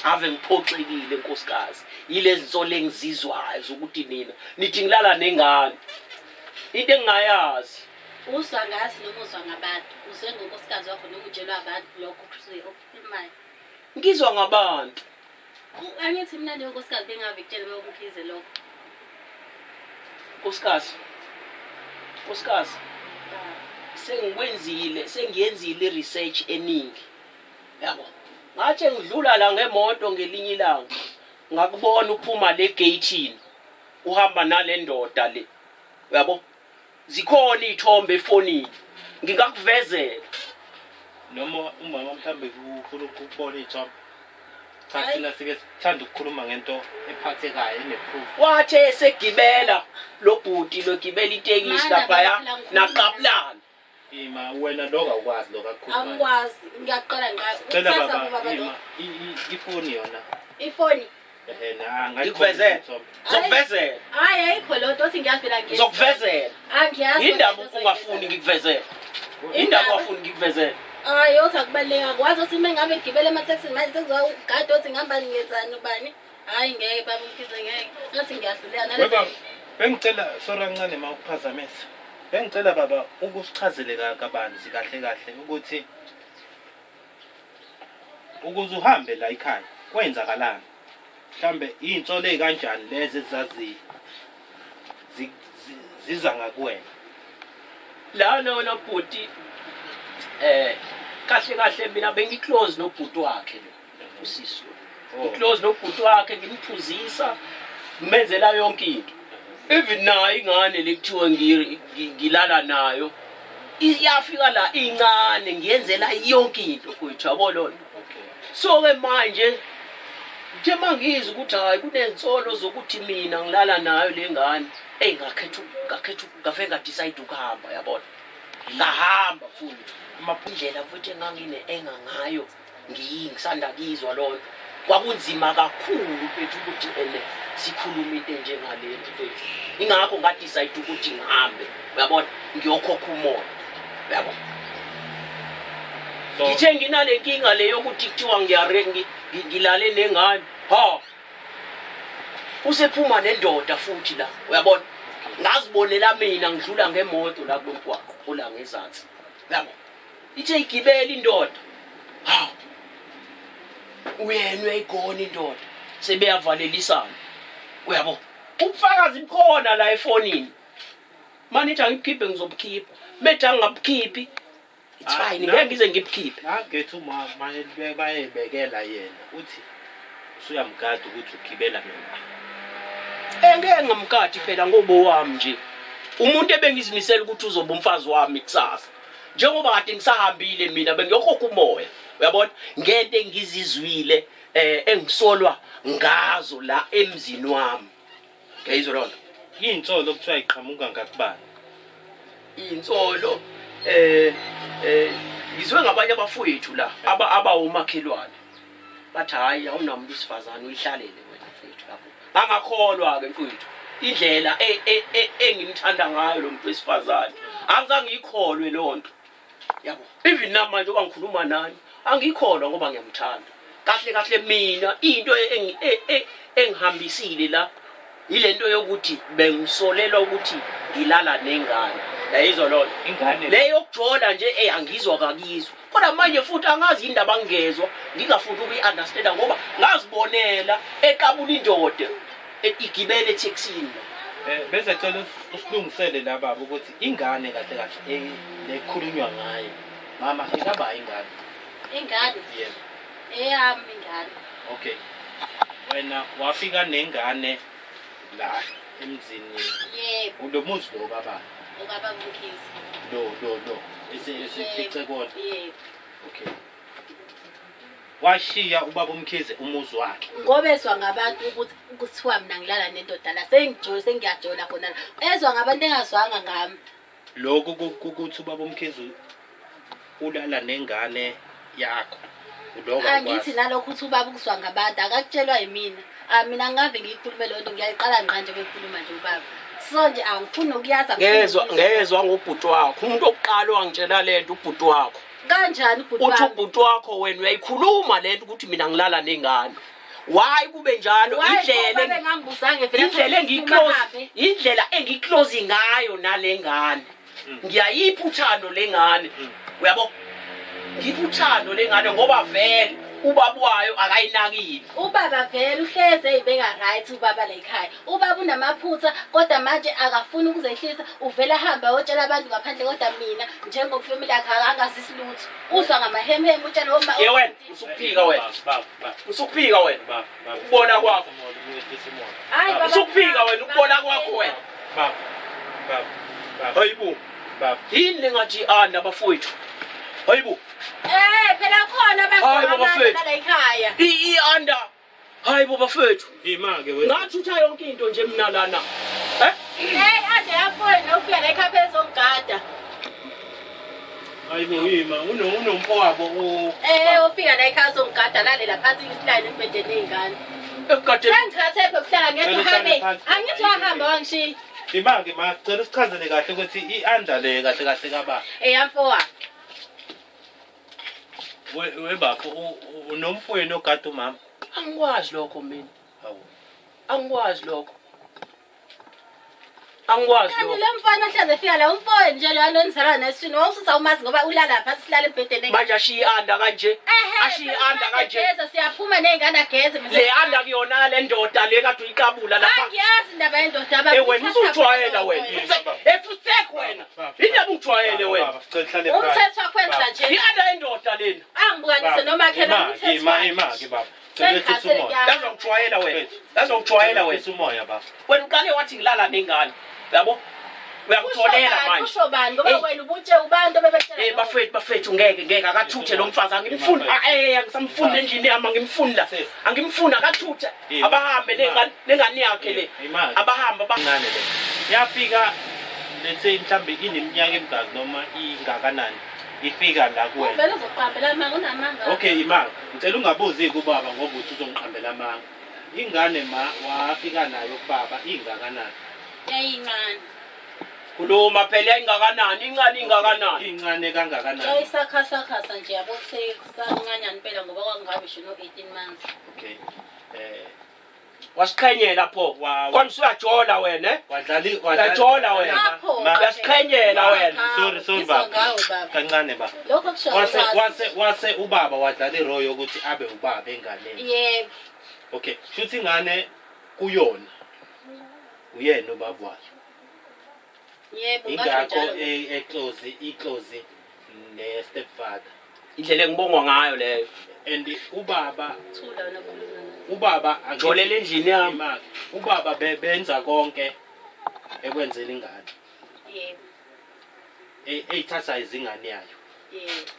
Ave ngiphoxekile nkosikazi yilezi nsolo engizizwayo zokuthi nina nithi ngilala nengane. Into engingayazi. Uzwa ngathi noma uzwa ngabantu, uzwe ngonkosikazi wakho noma utshelwa abantu lokho okukhulumayo. Ngizwa ngabantu. Angithi mina leyo nkosikazi bengave kutshela uma uMkhize lokho. Nkosikazi. Nkosikazi. Sengikwenzile, sengiyenzile i-research eningi. Yabo. Ngathi ngidlula la ngemoto ngelinye ilanga ngakubona uphuma le gate-ini uhamba nale ndoda le. Uyabo? Zikhona iy'thombe efonini ngingakuvezela. Noma umama mhlawumbe ufuna ukubona iy'thombe. Cha thina sike sithanda ukukhuluma ngento ephathekayo ene-proof. Wathi esegibela lo bhuti lo gibela itekisi Manda, laphaya phela ngikhuluma. naqabulana. Ima wena lokho awukwazi lokho akukhulumayo. Angikwazi, ngiyaqala ngqa. Cela Uthatha baba kubaba lo. ima ifoni yona. Ifoni. Ehhe na Ngikuvezele. Ngizokuvezela. Hayi ayikho loo nto othi ngiyavela ngiyezwa. Ngizokuvezela. Angiyazi. Yindaba ungafuni ngikuvezele. Yindaba ungafuni ngikuvezele. Hayi othi akubalulekanga. Wazi othi uma ngabe ngigibele emathekisini manje sekuzowa ugada othi ngihamba ngiyenzani ubani. Hayi ngeke baba uMkhize ngeke. Ngathi ngiyahluleka nalezi. Baba bengicela sorry kancane ma ukuphazamisa. Bengicela baba ukusichazele kabanzi kahle kahle ukuthi ukuze uhambe la ekhaya kwenzakalani? Mhlambe iy'nsolo ey'kanjani lezi ezazi ziza ngakuwena? Lana wena bhuti kahle kahle mina bengiclose nobhuti wakhe lo usisi lo. Oh. Ngiclose nobhuti wakhe ngimphuzisa ngimenzela yonke into. Even nayo ingane le kuthiwa ngilala nayo iyafika la incane ngiyenzela yonke into mfowethu yabo lona. Okay. So ke manje nje mangizwa ukuthi hayi kunensolo zokuthi mina ngilala nayo le ngane eyi ngakhetha ngakhetha ngave ngadecide ukuhamba yabona. Ngahamba mfowethu. Indlela futhi engangine-enga ngayo ngisanda kuyizwa loo nto kwakunzima kakhulu mfethu ukuthi ene sikhulume into enjengale mfethu. Ingakho ngadecide ukuthi ngihambe uyabona ngiyokhokha umoya uyabona. Ngithe nginale nkinga le yokuthi kuthiwa ngilale nengane ha usephuma nendoda futhi la uyabona. Ngazibonela mina ngidlula ngemoto la kulo mgwaqo ola ngezansi uyabo. Ithe igibela indoda hawu uyena uyayigona indoda sebeyavalelisana uyabo. Ubufakazi bukhona la efonini. Manithi angibukhiphe ngizobukhipha, methi angingabukhiphi it's fine ngeke ngize ngibukhiphe. Nangethi umama bayebekela yena uthi usuyamgada ukuthi ugibela noma. Ngeke ngamgadi phela ngoba owami nje. Umuntu ebengizimisela ukuthi uzoba umfazi wami kusasa. Njengoba kade ngisahambile mina bengiyokhokha umoya. Uyabona? Ngento engizizwile engisolwa ngazo la emzini wami. Ngiyayizwa loo nto. Iy'nsolo kuthiwa iqhamuka ngakubani? Iy'nsolo ngizwe ngabanye abafowethu la abawomakhelwane. Bathi hhayi awunamuntu wesifazane uyihlalele wena mfowethu lapho. Ngangakholwa-ke mfowethu indlela engimthanda ngayo lo muntu wesifazane. Angizange ngiyikholwe leyo nto. Yabo. Even namanje oba ngikhuluma nani angikholwa ngoba ngiyamthanda. Kahle kahle mina into engihambisile la yilento yokuthi bengisolelwa ukuthi ngilala nengane. Yayizwa lona. Ingane le yokujola nje angizwa kakizwa. Kodwa manje futhi angazi indaba angezwa ngingafuni ukuyi-understanda ngoba ngazibonela eqabula indoda igibele ethekisini. Bese cela usilungisele la baba ukuthi ingane kahle kahle lekhulunywa ngayo. Mama ingaba ingane? Ingane? Yebo. Eyami ingane. Okay. Wena wafika nengane la emzini. Yebo. Lo muzi lo baba. Ubaba uMkhize. Lo lo lo. Esifice kona. Yebo. Okay. Washiya ubaba uMkhize umuzi wakhe. Ngoba ezwa ngabantu ukuthi kuthiwa mina ngilala nendoda la sengijola sengiyajola khona la. Ezwa ngabantu engazwanga ngami. Lokhu ukuthi ubaba uMkhize ulala nengane yakho. Uloko Angithi nalokho uthi ubaba ukuzwa ngabantu akakutshelwa yimina. Mina ngingave ngiyikhulume leyo nto ngiyayiqala ngqa nje bekhuluma nje ubaba. So nje angifuni ukuyazi. Ngezwa ngezwa ngobhuti wakho. Umuntu oqala wangitshela lento ubhuti wakho. Kanjani ubhuti Uthi wami? ubhuti wakho wena uyayikhuluma lento ukuthi mina ngilala nengane. Why kube njalo? Why Indlela ngoba bengangibuzange vele indlela futhi engiyiclose umahambe? indlela engiyiclose ngayo nale ngane. Ngiyayipha uthando le ngane. Uyabo? Ngipha uthando le ngane ngoba vele ubaba wayo akayinakile. Ubaba vele uhleze eyibeka right ubaba la ekhaya. Ubaba unamaphutha kodwa manje akafuni ukuzehlisa, uvele ahambe ayotshela abantu ngaphandle kodwa mina njengofamily yakhe akangazisi lutho. Uzwa ngamahemheme utshela oma. Ye wena usukuphika wena. Baba, baba, Usukuphika wena. baba, baba. Ukubona kwakho. Uyehlisa umoya. Hayi baba. Usukuphika wena ukubona kwakho wena. Baba, baba, baba, Hayibo. baba. Yini lengathi anda bafowethu? Hayibo. Eh phela khona Hayi, baba abantu Fethu. la ekhaya. I anda. Hayibo bafowethu. Ima-ke wena. Ngathutha yonke into nje mina lana. Eh? Hey ade yafona ufika la ekhaya ezongigada. Hayibo ima, unomfowabo o Eh ufika la ekhaya ezongigada lalela phansi isihlalo embhedeni nezingane. Ekugadeni. Sengikhathele ukuhlala ngedwa Cela uhambe. uhlale phansi. Angithi wahamba wangishiya. Ima-ke ma, cela usichazele kahle ukuthi i-under le kahle kahle kababa. Eyamfowabo. Webafo unomfowenu ogada umama. Angikwazi lokho mina. Hawu. Angikwazi lokho. Angikwazi Kanti lokho. lo mfana ohleze efika la umfowenu nje lo alonizalwa neswini wawususa umazi ngoba ulala phansi sihlala embhedeni. Manje ashiye i-anda kanje. Ehhe, Ashiye i-anda kanje. Geza siyaphuma ney'ngane ageze. bese- Le anda kuyona le ndoda le kade uyiqabula lapha. Angiyazi indaba yendoda baba. Eh wena usujwayela wena. Baba. Eh futsek wena. Indaba ungijwayele wena. Baba, sicela uhlale phansi. Umthetho wakho wenza nje. I-anda yendoda lena. Angibukanise nomakhelwane umthetho. Ima, wakhe. ima-ke baba. Cela wehlise Sengikhathele umoya. ngiyahamba. Yazi ngijwayela wena. Yazi ngijwayela wena. Wehlisa umoya baba. Wena uqale wathi ngilala nengane. Uyabo? Kusho Uyakutholela bani, manje. Kusho bani ngoba Hey. wena ubutshe ubantu bebetshela. Eh bafethu bafethu ngeke ngeke akathuthe lo mfazi angimfuni. Ah, Eh angisamfuni endlini yami angimfuni la. Sis. Angimfuni akathuthe. Ima. Abahambe nengane nengane yakhe le. Ima. Abahambe ba Incane le. Yafika let's say mhlambe ineminyaka emingaki noma ingakanani ifika la kuwena. Uvele uzoqambela amanga unamanga. Okay ima, ngicela ungabuzi kubaba ngoba uthi uzongiqambela amanga. Ingane ma wafika nayo kubaba ingakanani? Yayincane. Khuluma phela ingakanani incane ingakanani. Incane kangakanani? Yayisakhasakasa nje yabo sekusancanyana impela ngoba kwakungabe ngisho no-18 months. Okay. Wasiqhenyela pho. Kona usuyajola wena eh? Wadlali Uyajola wena. Lapho. Ma- Uyasiqhenyela wena. Sorry sorry Ngizwa baba. ngawe baba. Kancane baba. Lokho kusho Wase awukwazi. wase wase ubaba wadlala irole yokuthi abe ubaba enganeni. Yebo. Okay, shuthi ingane kuyona. Uyena ubaba wayo. Yebo ngasho Ingakho njalo. eclose iclose ne stepfather. Indlela engibongwa ngayo leyo. And ubaba Thula wena khuluma. ubaba angithi- Jolela endlini yami. Imali. Ubaba benza konke ekwenzeni ingane. Yebo. Eyithatha izingane yayo. Yebo.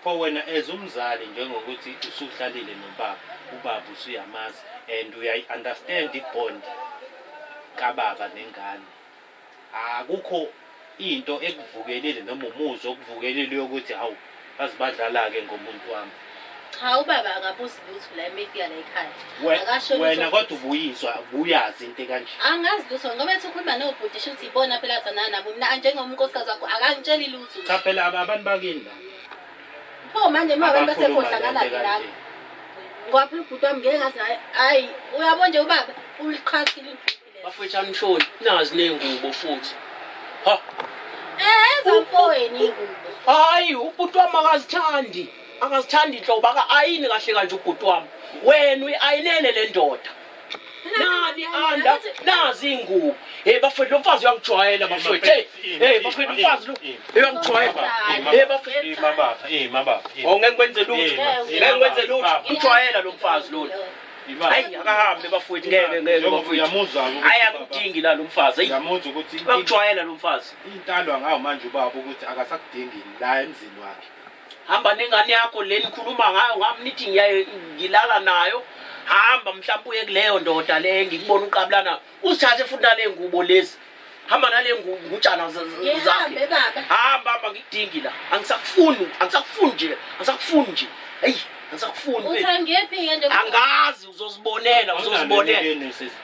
Pho wena as umzali njengokuthi usuhlalile nobaba, ubaba usuyamazi and uyayi-understand i-bond kababa nengane. Akukho into ekuvukelile noma umuzwa okuvukelile yokuthi hawu baze badlala-ke ngomuntu wami. Cha ubaba akabuzi lutho la emefika la ekhaya. Akasho lutho Wena kodwa futhi. ubuyizwa ubuyazi into ekanje. Angazi lutho ngoba ethi ukhuluma nobhuti shuthi ibona phela athandana nabo mina njengonkosikazi wakho akangitsheli lutho. Cha phela abantu bakini la. Pho manje uma abantu abakhuluma lento basekhohlakala ekanje. lami. Ngoba phela ubhuti wami ngeke ngazi naye hayi uyabo nje ubaba uliqhathile indlu. Bafethu anishoni nazi nengubo futhi. Ha. Eh ezamfowenu ingubo. Hayi ubhuti wami akazithandi. Akazithandi inhlobo aka-ayini kahle kanje ubhuti wami. Wena uyi-ayinele le ndoda. Nani anda nazi ingubo. Hey bafethu lo mfazi uyangijwayela bafethu. Hey hey bafethu umfazi lo uyangijwayela. Hey bafethu Ima baba, ima baba. ima. Oh ngeke ngikwenze lutho. Ima, Ngeke ngikwenze lutho. Baba. Ngijwayela lo mfazi lona. Ima. Hayi akahambe bafethu ngeke ngeke Njengoba bafethu. uyamuzwa-ke ukuthi Hayi ubaba- akudingi la lo mfazi. Hayi Uyamuzwa ukuthi uyangijwayela lo mfazi. intalwa ngawo manje ubaba ukuthi akasakudingi la emzini wakhe. Hamba nengane yakho le nikhuluma ngayo ngami nithi ngiyaye ngilala nayo. Hamba mhlawumbe uye kuleyo ndoda le ngikubona uqabulana. Uzithathe futhi nale ngubo lezi. Hamba nale ngutshana zakhe. Ngihambe baba. Hamba hamba ngikudingi la. Angisakufuni, angisakufuni nje, angisakufuni nje. Hey, angisakufuni. Uthi mfethu. angiyephi-ke nje Angazi uzozibonela, uzozibonela. Awunalo sisi.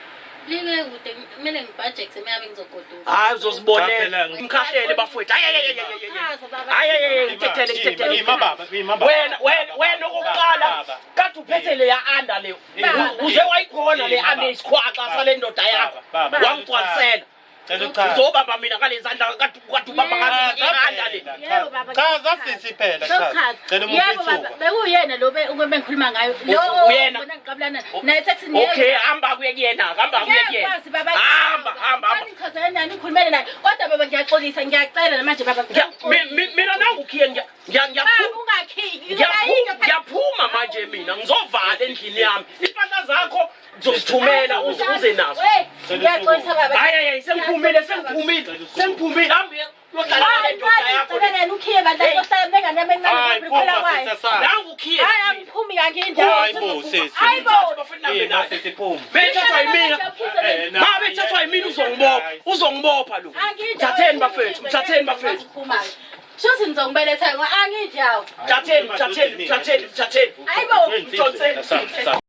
Libe kude kumele ngibhajekthe uma ngabe ngizogoduka. Hayi uzozibonela. Cha, phela Ngikhahlele bafowethu. Hayi hayi hayi hayi. Chaza baba. Hayi hayi hayi. ngithathele ngithathele. Ima baba, ima baba. Wena wena wena okokuqala Baba. kade uphethe leya anda le. Baba. Uze wayikhona le Baba. anda isikhwaxa sale ndoda yakho. Baba. Wangigcwalisela. Cela uchaze. Uzobamba mina ngalezandla kade kade ubamba ngazo i-anda le. Yebo baba. Chaza sisi phela chaza. Sochaza. Cela Yebo umuphe baba, ithuba. bekuyena lo bengikhuluma ngayo. Lo Uyena? ngibona ngiqabulana naye ethekisini. Yebo. Okay, hamba kuye kuyena, hamba kuye kuyena. Ngiyakwazi baba. Hamba hamba hamba. Ngichazele nani ngikhulumele naye. Kodwa baba ngiyaxolisa, ngiyacela namanje baba. Mina nangukhiye Baba ngiyaphuma. ungakhiki. Ngiyaphuma manje mina ngizovala endlini yami. Impahla zakho ngizozithumela uze nazo. Hey, ngiyaxolisa baba. Hayi hayi sengiphumile sengiphumile sengiphumile hamba uyodlala Hayi, nale ndoda yakho. ngicela nani ukhiye bandla Hey. nkohlala nengane yami encane Hayi, ngoba phuma ikhula kwayo. sisi asale. Nangu ukhiye. Hayi angiphumi kangindawo. Hayi bo sisi. Hayi bo. Ima sisi phuma. Bethathwa yimina. Eh, na- Ma bethathwa yimina uzongibopha. Uzongibopha lo. Mthatheni bafethu, mthatheni bafethu. Shuthi ngizokubeletha ngoba angindawo. Mthatheni, mthatheni, mthatheni, mthatheni. Hayi bo. Mthatheni. Sasa.